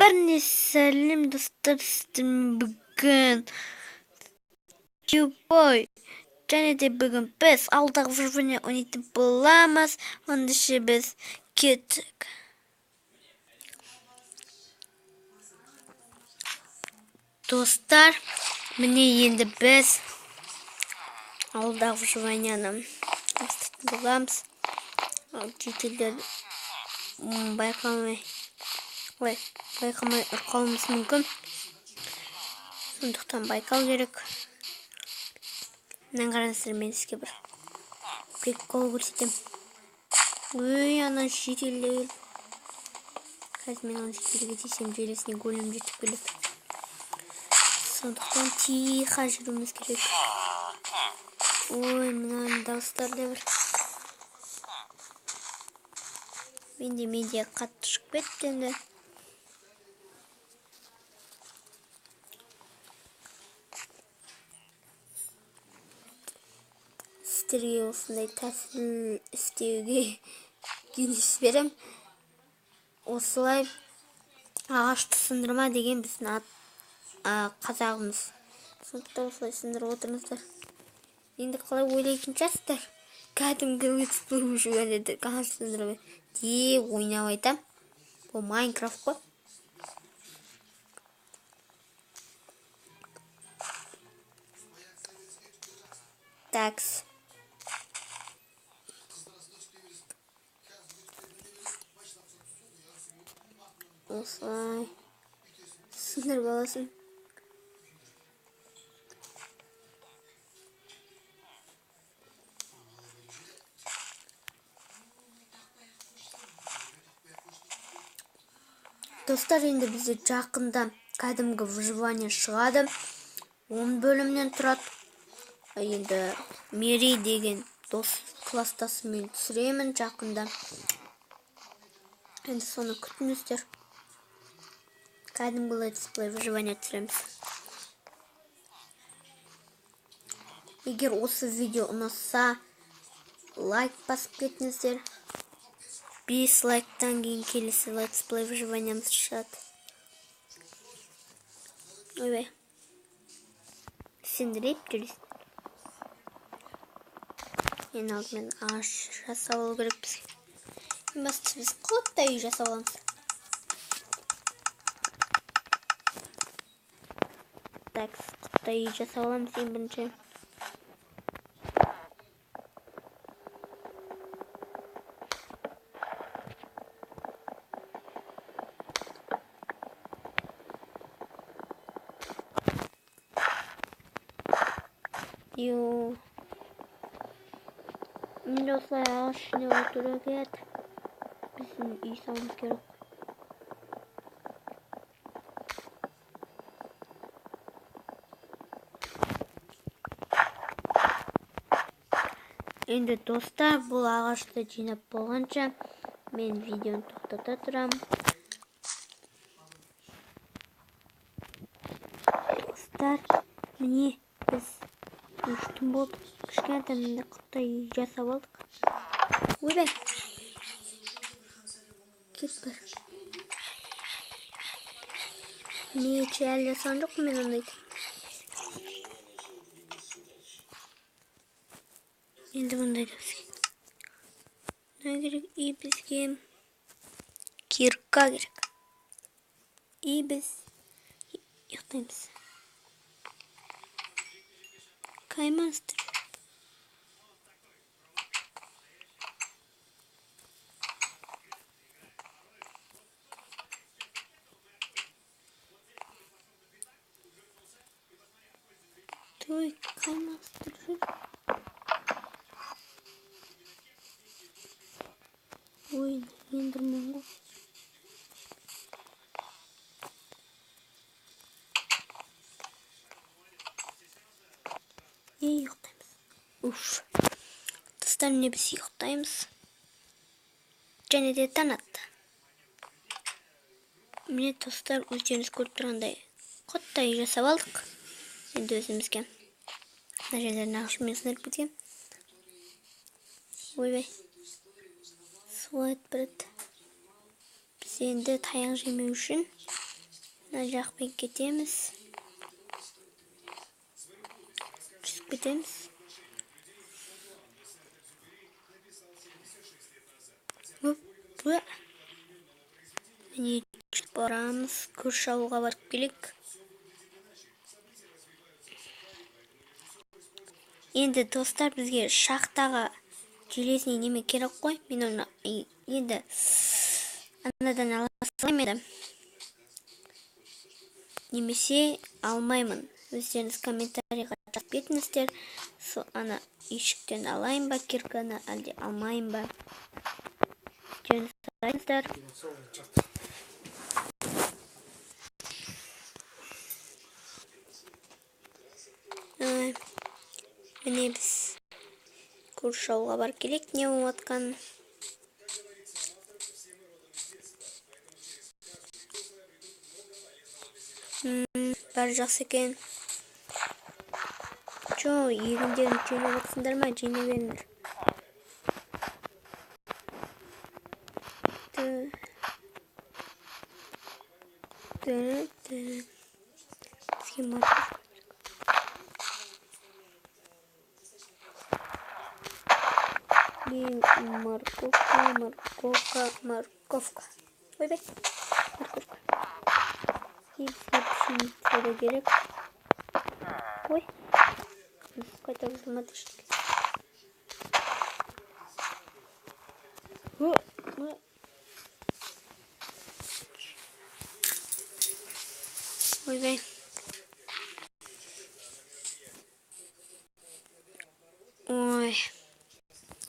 Бәріне сәлем, достар, сіздермен бүгін Кьюбой. Және де бүгін біз ауылдағы выживание ойнайтын боламыз. Ендеше біз кеттік. Достар, міне енді біз ауылдағы выживанияны бастайтын боламыз. Жителдер байқамай байқамай ұрып мүмкін. Сондықтан байқау керек. Мынаны қараңыздар, мен сізге бір прикол көрсетемін. Ой, ана жителдер. Қазір мен ана жителге тисем, желесіне голем жетіп келеді. Сондықтан тихо жүруіміз керек. Ой, мынаның дауыстары да бір. Менде қатты шығып кетті енді. Сіздерге осындай тәсіл істеуге кеңес берем. Осылай ағашты сындырма деген біздің қазағымыз. Сондықтан осылай сындырып отырыңыздар. Енді қалай ойлайтын шығарсыздар? Кәдімгі летсплей выживание ағаш сындырма деп ойнап айтам. Бұл Майнкрафт қой. Такс. Осылай сындырып аласың. Достар, енді бізде жақында кәдімгі выживание шығады. 10 бөлімнен тұрады. Енді Мери деген дос класстасыммен түсіремін жақында. Енді соны күтіңіздер. Кәдімгі летсплей выживание түсіреміз. Егер осы видео ұнаса, лайк басып кетіңіздер. 5 лайктан кейін келесі летсплей выживаниеміз шығады. Ойбай. Сендіріп жүресің. Ең алдымен ағаш жасап алу керек бізге. Ең бастысы біз құттай үй жасап аламыз. Так, құттай үй жасап аламыз ең бірінші. Енді осылай ағаш ішіне отыру керек. Біздің үй салуымыз керек. Енді достар, бұл ағашты жинап болғанша мен видеоны тоқтата тұрамын. Достар, міне біз 3 түн болды. Кішкентай мындай құттай үй жасап алдық. Ойбай. Кет бір. Меч әлі жасаған жоқпын мен ондайды. Енді бұндайды бізге не керек? И бізге кирка керек. И біз ұйықтаймыз. Қай монстр? Ой, қай монстр жүр? Ой, ендірмін ғой. Ей, ұйықтаймыз. Уф. Достар, міне біз ұйықтаймыз. Және де таң атты. Міне достар, өздеріңіз көріп тұрғандай құттай жасап алдық. Енді өзімізге мына жерлерін ағашымен сындырып кеткен. Ойбай. Солай барады. Біз енді таяқ жемеу үшін Мына жақпен кетеміз. Түсіп кетеміз. Опа. Міне барамыз. Көрші ауылға барып келейік. Енді достар бізге шахтаға железный неме керек қой. Мен оны енді анадан ала салайын енді. Немесе алмаймын. Өздеріңіз комментарийға жазып кетіңіздер. Сол ана үйшіктен алайын ба кирканы, әлде алмайын ба? Өздеріңіз айтыңыздар. Міне біз көрші ауылға барып келейік, не болып жатқанын. Бәрі жақсы екен. Чо, егіндерін жинап жатсыңдар ма? Жинай беріңдер. Бізге морковка керек. Морковка, морковка, морковка. Ойбай, морковка. И бізге пшеница да керек. Ой, қайта бұзылмады ештеңе. Ойбай. Ой.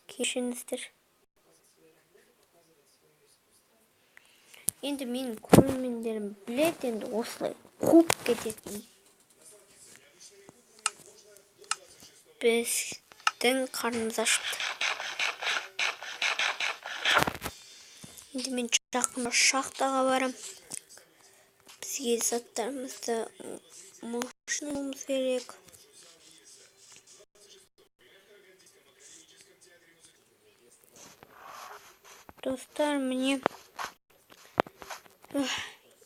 Кешіріңіздер. Енді менің көрермендерім біледі, енді осылай қуып кететін. Біздің қарнымыз ашыпты. Енді мен жақында шахтаға барам. Бізге заттарымызды мощный болуымыз керек. Достар, міне.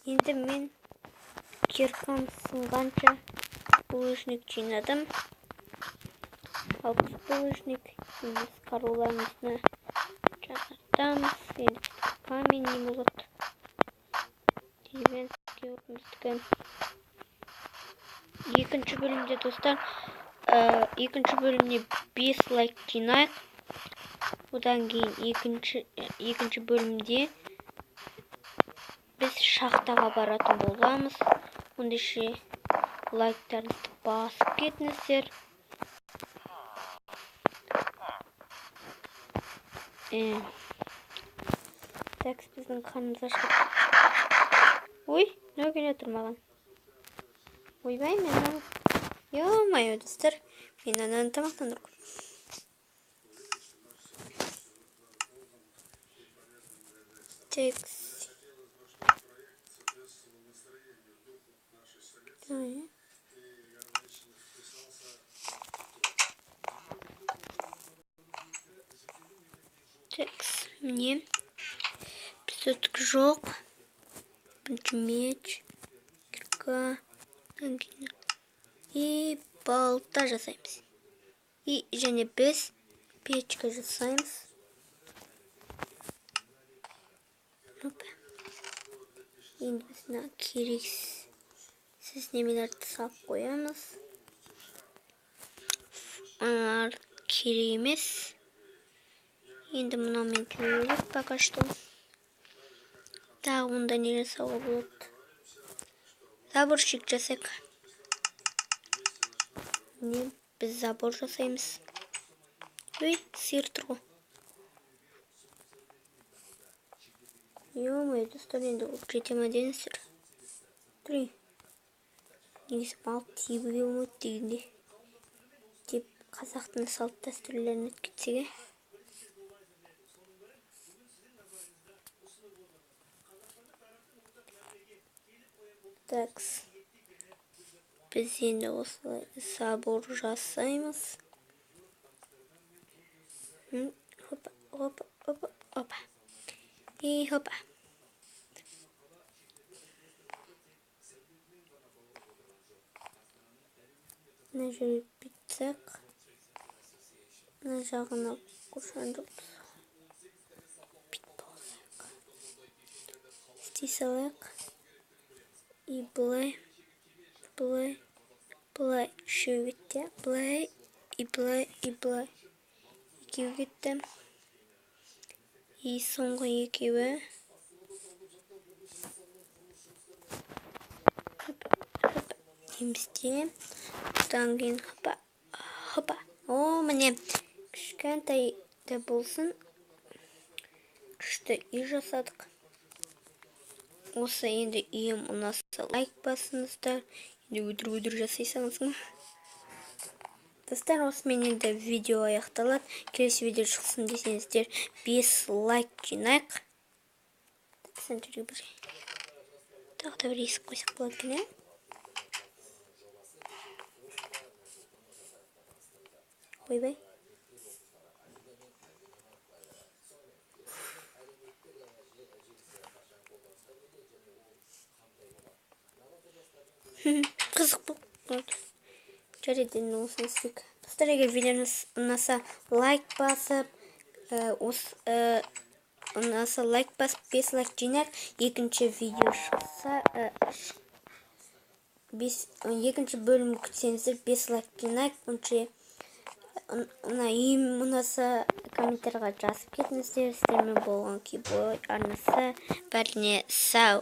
Енді мен киркам сынғанша булыжник жинадым. 60 булыжник. Біз қаруларымызды жаңартамыз. Енді камень не болады. Деревенский отымыздікі. Екінші бөлімде, достар, екінші бөлімде 5 лайк жинайық. Одан кейін екінші бөлімде біз шахтаға баратын боламыз. Ондайша лайктарыңызды басып кетіңіздер. Так, біздің қарнымыз ашып. Ой, мынау келе тұр маған. Ойбай, мен ананы... Ё-моё, достар, мен ананы тамақтандырып қойдым. Текс. Текс, міне. Бізде түк жоқ. Бірінші меч, кирка, и балта жасаймыз. И және біз печка жасаймыз. Опа. Енді біз мына керексіз немелерді салып қоямыз. Аналар керек емес. Енді мынаумен керек пока что. Тағы онда не жасауға болады? Заборщик жасайық. Не, біз забор жасаймыз. Ой, сиыр тұр ғой. Ё-моё, достар, енді ол жете ма деңіздер? Три. Негізі мал тебуге болмайды дегенде. Деп қазақтың салт дәстүрлерін өтіп кетсек, е? Такс. Біз енді осылай забор жасаймыз. Хопа, хопа, хопа, хопа. И хопа. Мына жерге бүйтсек, мына жағына қоршаған жоқпыз. Бүйтіп алсақ. Істей салайық. И былай, былай, былай үшеу кетті. Былай, и былай, и былай. Екеу кетті. И соңғы екеуі. Хоп, хоп, дейміз. Одан кейін хопа, хопа. О, міне, кішкентай да болсын күшті үй жасадық. Осы енді үйім ұнаса, лайк басыңыздар. Енді өтірік жасай салыңыз. Достар, осымен енді видео аяқталады. Келесі видео шықсын десеңіздер, 5 лайк жинайық. Сен жерге бір тағы да бір есік қойсақ болады екен, ә? Ойбай. Қызық болып қалды. Жарайды, енді осыны істейік. Достар, егер видеоңыз ұнаса, лайк басып, ұнаса лайк басып, 5 лайк жинайық. Екінші видео шықса, екінші бөлім күтсеңіздер, 5 лайк жинайық. Онша мына үйім ұнаса, комментарийға жазып кетіңіздер. Сіздермен болған Кибой арнасы. Бәріне сау.